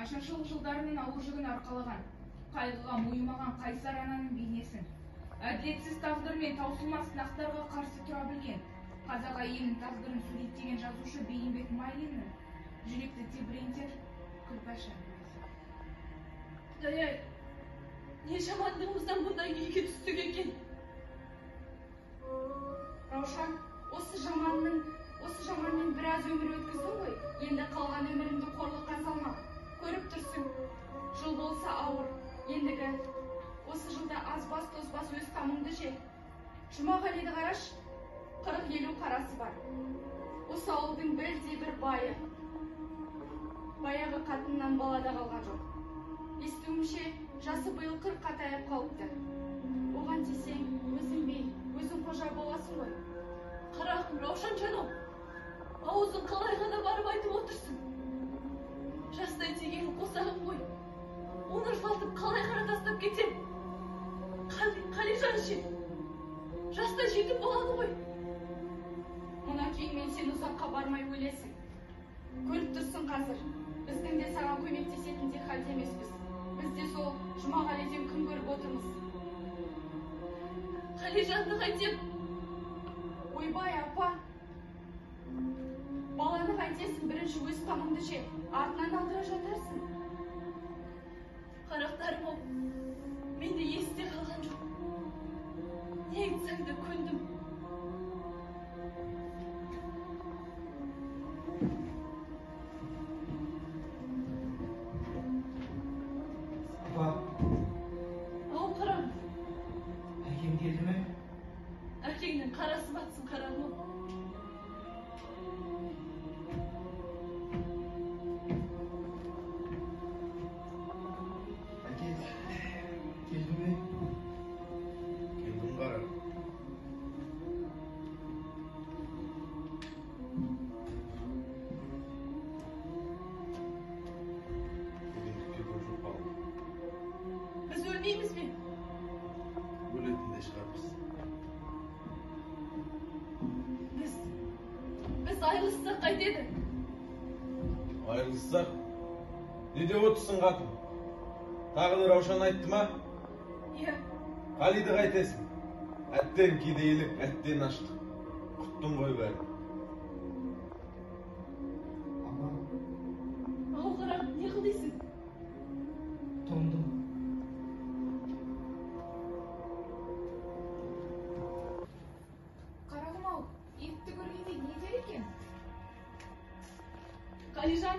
Ашаршылық жылдарының ауыр жүгін арқалаған, қайғыға мойымаған қайсар ананың бейнесін, әділетсіз тағдыр мен таусылмас сынақтарға қарсы тұра білген қазақ әйелінің тағдырын суреттеген жазушы Бейімбет Майлиннің жүректі тебірентер Күлпәш әңгімесі. Құдай-ай, не жамандығымыздан бұндай күйге түстік екен? Раушан, осы жаманмен біраз өмір өткіздің ғой. Енді қалған өміріңді қорлыққа салма. Көріп тұрсың, жыл болса ауыр. Ендігі осы жылда азбас тозбас өз қамыңды же. Жұмағалиді қараш, 40-50 қарасы бар. Осы ауылдың білдей бір байы. Баяғы қатыннан бала да қалған жоқ. Естуімше, жасы биыл 40-қа таяп қалыпты. Оған тисең, өзің би, өзің қожа боласың ғой. Қарағым, Раушан жаным, аузың қалай ғана барып айтып отырсың? Жастай тиген қосағым ғой. Оны жылатып қалай ғана тастап кетем? Қалижан ше, жастай жетіп болады ғой. Мына күйіңмен сен ұзаққа бармай өлесің. Көріп тұрсың қазір, біздің де саған көмектесетіндей халде емеспіз. Біз де сол Жұмағалиден күн көріп отырмыз. Қалижанды қайтем? Ойбай, апа, баланы қайтесің, бірінші өз қамыңды же, артынан алдыра жатарсың. Қарақтарым-ау, менде есте қалған жоқ. Не айтсаң да көндім. Апа. Ау, қарағым. Әкем келді ме? Әкеңнің қарасы батсын, қарағым. Әке, келді ме? Келдім, қара. Бүгіндікке көшіп қалдық. Біз өлмейміз бе? Өлетін де шығармыз. Біз айырылыссақ қайтеді? Айырылыссақ? Не деп отырсың, қатын? Тағы да Раушан айтты ма? Иә. Қалиді қайтесің? Әттен кедейлік, әттен аштық. Құттың ғой бәрін. Апа. Ау, қарағым, не қыл дейсің? Тоңдым. Қарағым-ау, етті көргенде не дер екен? Қалижан,